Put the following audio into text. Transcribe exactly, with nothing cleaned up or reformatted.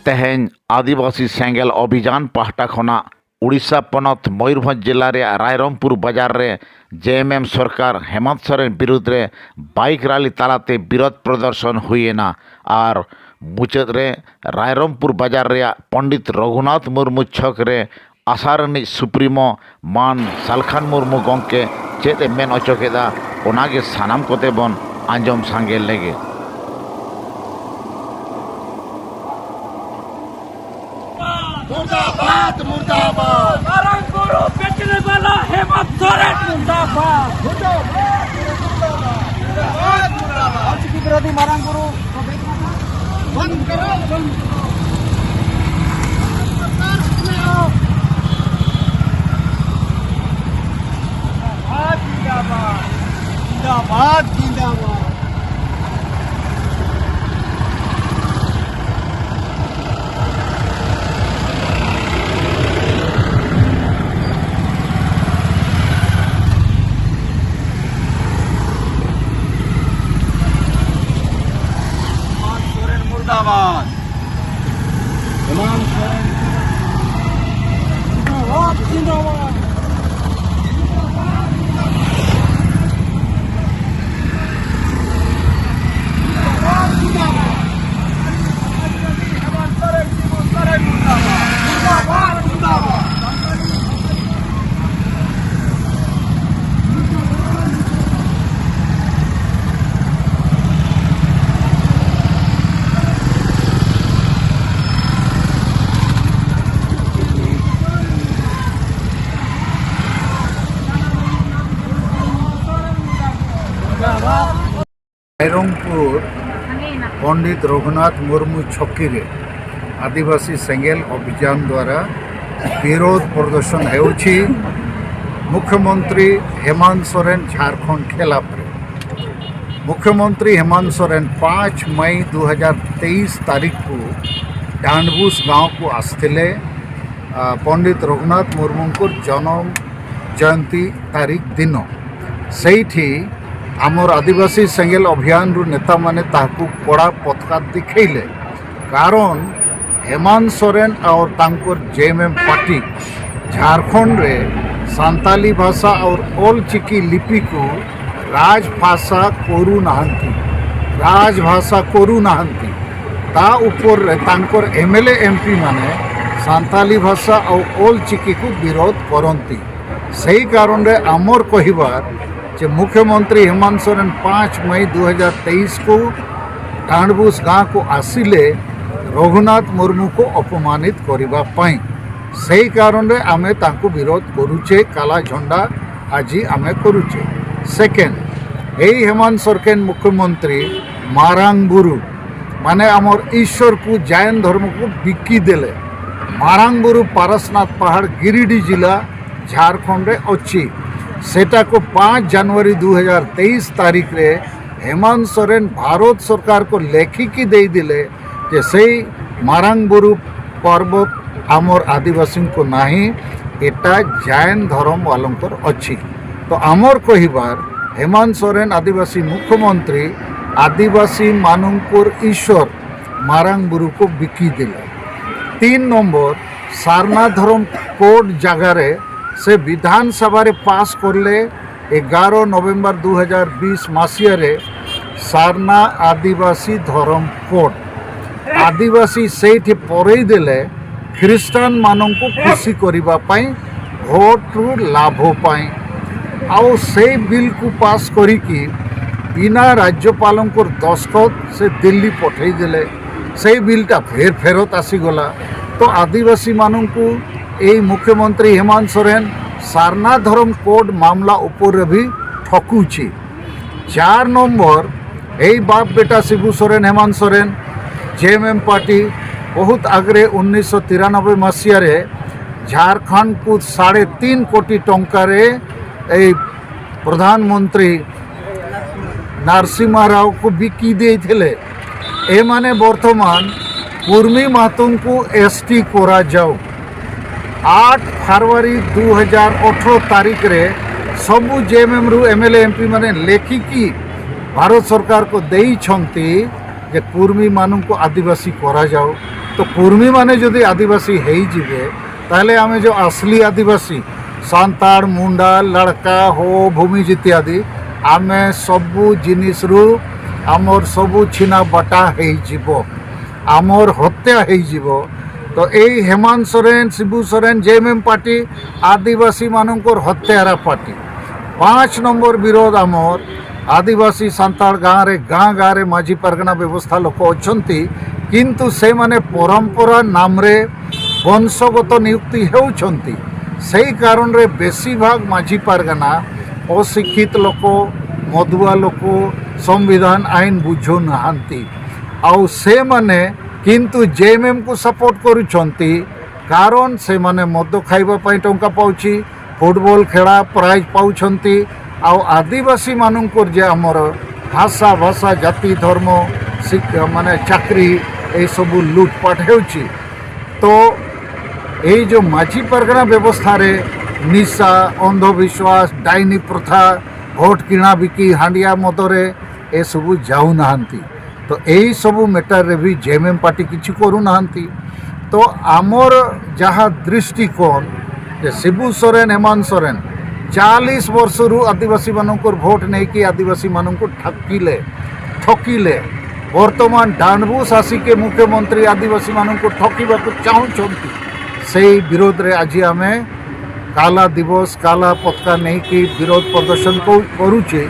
ᱛᱮᱦᱮᱧ ᱟᱹᱫᱤᱵᱟᱹᱥᱤ ᱥᱮᱸᱜᱮᱞ ᱚᱵᱷᱤᱡᱟᱱ ᱯᱟᱦᱴᱟ ᱠᱷᱚᱱᱟᱜ ᱩᱲᱤᱥᱥᱟ ᱯᱚᱱᱚᱛ ᱢᱚᱭᱩᱨᱵᱷᱚᱸᱡᱽ ᱡᱮᱞᱟ ᱨᱮᱭᱟᱜ ᱨᱟᱭᱨᱚᱝᱯᱩᱨ ᱵᱟᱡᱟᱨ ᱨᱮ ᱡᱮ ᱮᱢ ᱮᱢ ᱥᱚᱨᱠᱟᱨ ᱦᱮᱢᱚᱱᱛ ᱥᱚᱨᱮᱱ ᱵᱤᱨᱩᱫᱽ ᱨᱮ ᱵᱟᱭᱤᱠ ᱨᱟᱞᱤ ᱛᱟᱞᱟᱛᱮ ᱵᱤᱨᱳᱫᱷ ᱯᱨᱚᱫᱚᱨᱥᱚᱱ ᱦᱩᱭ ᱮᱱᱟ᱾ ᱟᱨ ᱢᱩᱪᱟᱹᱫ ᱨᱮ ᱨᱟᱭᱨᱚᱝᱯᱩᱨ ᱵᱟᱡᱟᱨ ᱨᱮᱭᱟᱜ ᱯᱚᱱᱰᱤᱛ ᱨᱚᱜᱷᱩᱱᱟᱛᱷ ᱢᱩᱨᱢᱩ ᱪᱷᱚᱠ ᱨᱮ ᱟᱥᱟ ᱨᱤᱱᱤᱡ ᱥᱩᱯᱨᱤᱢᱳ ᱢᱟᱱ ᱥᱟᱞᱠᱷᱟᱱ ᱢᱩᱨᱢᱩ ᱜᱚᱢᱠᱮ ᱪᱮᱫ ᱮ ᱢᱮᱱ ᱚᱪᱚ ᱠᱮᱫᱟ, ᱚᱱᱟᱜᱮ ᱥᱟᱱᱟᱢ ᱠᱚᱛᱮ ᱵᱚᱱ ᱟᱸᱡᱚᱢ ᱥᱟᱸᱜᱮ ᱞᱮᱜᱮ᱾ मुर्दाबाद, मुर्दाबाद। मारंग गुरु बेचने वाला हेमंत सोरेन मुर्दाबाद। मुर्दाबाद, मुर्दाबाद। मुर्दाबाद, मुर्दाबाद। विरोधी मारंग गुरु बंद करो, बंद करो। सरकार सुनाओ। जिंदाबाद, जिंदाबाद। जिंदाबाद, जिंदाबाद। हेमंत सोरेन मुर्दाबाद। हेमंत सोरेन जिंदाबाद, जिंदाबाद। ᱨᱟᱭᱨᱚᱝᱯᱩᱨ ᱯᱚᱱᱰᱤᱛ ᱨᱚᱜᱷᱩᱱᱟᱛᱷ ᱢᱩᱨᱢᱩ ᱪᱷᱚᱠᱤ ᱨᱮ ᱟᱹᱫᱤᱵᱟᱹᱥᱤ ᱥᱮᱸᱜᱮᱞ ᱚᱵᱷᱤᱡᱟᱱ ᱫᱣᱟᱨᱟ ᱵᱤᱨᱳᱫᱷ ᱯᱨᱚᱫᱚᱨᱥᱚᱱ ହେଉଛି ମୁଖ୍ୟମନ୍ତ୍ରୀ ହେମନ୍ତ ସୋରେନ ଝାଡ଼ଖଣ୍ଡ ଖିଲାଫରେ। ମୁଖ୍ୟମନ୍ତ୍ରୀ ହେମନ୍ତ ସୋରେନ ପାଞ୍ଚ ମେ ଦୁଇହଜାର ତେଇଶ ତାରିଖକୁ ଡାଣ୍ଡବୁସ ଗାଁକୁ ଆସିଥିଲେ। ଆ, ପଣ୍ଡିତ ରଘୁନାଥ ମୁର୍ମୁଙ୍କର ଜନ୍ମ ଜୟନ୍ତୀ ତାରିଖ ଦିନ। ସେଇଠି ଆମର ଆଦିବାସୀ ସେଙ୍ଗେଲ ଅଭିଯାନରୁ ନେତାମାନେ ତାହାକୁ କଡ଼ା ପତାକା ଦେଖେଇଲେ। କାରଣ हेमंत सोरेन और तांकर जेएमएम पार्टी झारखंड रे संताली भाषा और ओल चिकी लिपि को राजभाषा करू नाहंती, राजभाषा करू नाहंती। ता ऊपर रे तांकर एमएलए एमपी माने संताली भाषा और ओल चिकी को विरोध करंती। सही कारण रे आमर कहिबार जे मुख्यमंत्री हेमंत सोरेन पाँच मई दो हज़ार तेईस को डांडबुस गांव को आसिले रघुनाथ मुर्मू को अपमानित करिबा पाई। सही कारण रे आमे तांको विरोध करूचे, काला झंडा आजि आमे करूचे। सेकेंड, एई हेमंत सोरेन मुख्यमंत्री मारांग बुरु माने आमर ईश्वर को जैन धर्म को बिकी देले। मारांग बुरु पारसनाथ पहाड़ गिरिडीह जिला झारखंड रे अच्छी। सेटा को पाँच जनवरी दो हज़ार तेईस तारीख रे हेमंत सोरेन भारत सरकार को लेखिकी दे दिले जे सेई मारांग बुरु पर्वत आमर आदिवासी को नाही, एटा जैन धर्म वालों को अच्छी। तो आमर कहिबार हेमंत सोरेन आदिवासी मुख्यमंत्री आदिवासी मानुंकुर ईश्वर मारांग बुरु को बिकी दिले। तीन नंबर, सारना धर्म कोड जगारे से विधानसभा रे पास करले एगारो नवेम्बर दो हज़ार बीस मसीहा रे सारना आदिवासी धर्म कोड। आदिवासी सेठ परेई देले ख्रिस्टान मानंकु खुशी करिबा पाई, भोट रु लाभ पाई। आउ से बिल को पास करिकी बिना राज्यपालंकर दस्तखत से दिल्ली पठेई देले। से बिलटा फेर फेरत आसीगला। तो आदिवासी मानंकु एई मुख्यमंत्री हेमंत सोरेन सारना धर्म कोड मामला ऊपर रे भी ठकुची। चार नंबर, एई बाप बेटा शिबू सोरेन, हेमंत सोरेन, जेएमएम पार्टी बहुत आगरे उन्नीस सौ तिरानबे मसीहा रे झारखंड को साढ़े तीन कोटी टंका रे एई प्रधानमंत्री नरसिम्हा राव को बिकी दे थिले। ए माने वर्तमान कुर्मी महतों को एसटी कोरा जाओ। आठ फरवरी दो हज़ार अठारह तारीख रे सबु जेएमएम रु एमएलए एमपी माने लेखिकी भारत सरकार को देई छंती जे कुर्मी मानंकु आदिवासी कोरा जाओ। ତ କୁର୍ମୀମାନେ ଯଦି ଆଦିବାସୀ ହେଇଯିବେ, ତାହେଲେ ଆମେ ଯେଉଁ ଆସଲି ଆଦିବାସୀ, ସାନ୍ତାଳ, ମୁଣ୍ଡା, ଲଡ଼କା, ହୋ, ଭୂମିଜ ଇତ୍ୟାଦି, ଆମେ ସବୁ ଜିନିଷରୁ ଆମର ସବୁ ଛିନା ବଟା ହେଇଯିବ, ଆମର ହତ୍ୟା ହେଇଯିବ। ତ ଏଇ ହେମନ୍ତ ସୋରେନ, ଶିବୁ ସୋରେନ, ଜେଏମଏମ ପାର୍ଟି ଆଦିବାସୀମାନଙ୍କର ହତ୍ୟାରା ପାର୍ଟି। ପାଞ୍ଚ ନମ୍ବର ବିରୋଧ ଆମର। ଆଦିବାସୀ ସାନ୍ତାଳ ଗାଁରେ, ଗାଁ ଗାଁରେ ମାଝି ପାରଗାନା ବ୍ୟବସ୍ଥା ଲୋକ ଅଛନ୍ତି, କିନ୍ତୁ ସେମାନେ ପରମ୍ପରା ନାମରେ ବଂଶଗତ ନିଯୁକ୍ତି ହେଉଛନ୍ତି। ସେଇ କାରଣରେ ବେଶୀ ଭାଗ ମାଝି ପାରଗାନା ଅଶିକ୍ଷିତ ଲୋକ, ମଦୁଆ ଲୋକ, ସମ୍ବିଧାନ ଆଇନ ବୁଝୁନାହାନ୍ତି। ଆଉ ସେମାନେ କିନ୍ତୁ ଜେଏମଏମକୁ ସପୋର୍ଟ କରୁଛନ୍ତି, କାରଣ ସେମାନେ ମଦ ଖାଇବା ପାଇଁ ଟଙ୍କା ପାଉଛି, ଫୁଟବଲ ଖେଳା ପ୍ରାଇଜ୍ ପାଉଛନ୍ତି। ଆଉ ଆଦିବାସୀମାନଙ୍କର ଯେ ଆମର ଭାଷା, ଭାଷା, ଜାତି, ଧର୍ମ, ଶିକ୍ଷା, ମାନେ ଚାକିରି, ଏସବୁ ଲୁଟପାଟ ହେଉଛି। ତ ଏଇ ଯେଉଁ ମାଝି ପାରଗାନା ବ୍ୟବସ୍ଥାରେ ନିଶା, ଅନ୍ଧବିଶ୍ୱାସ, ଡାଇନି ପ୍ରଥା, ଭୋଟ କିଣା ବିକି, ହାଣ୍ଡିଆ ମଦରେ ଏସବୁ ଯାଉନାହାନ୍ତି। ତ ଏଇ ସବୁ ମ୍ୟାଟରରେ ବି ଜେଏମଏମ ପାର୍ଟି କିଛି କରୁନାହାନ୍ତି। ତ ଆମର ଯାହା ଦୃଷ୍ଟିକୋଣ ଯେ ଶିବୁ ସୋରେନ, ହେମନ୍ତ ସୋରେନ ଚାଳିଶ ବର୍ଷରୁ ଆଦିବାସୀମାନଙ୍କର ଭୋଟ ନେଇକି ଆଦିବାସୀମାନଙ୍କୁ ଠକିଲେ, ଠକିଲେ। ବର୍ତ୍ତମାନ ଡାଣ୍ଡବୁସ ଆସିକି ମୁଖ୍ୟମନ୍ତ୍ରୀ ଆଦିବାସୀମାନଙ୍କୁ ଠକିବାକୁ ଚାହୁଁଛନ୍ତି। ସେଇ ବିରୋଧରେ ଆଜି ଆମେ କାଲା ଦିବସ, କାଲା ପତାକା ନେଇକି ବିରୋଧ ପ୍ରଦର୍ଶନ କରୁ-, କରୁଛେ।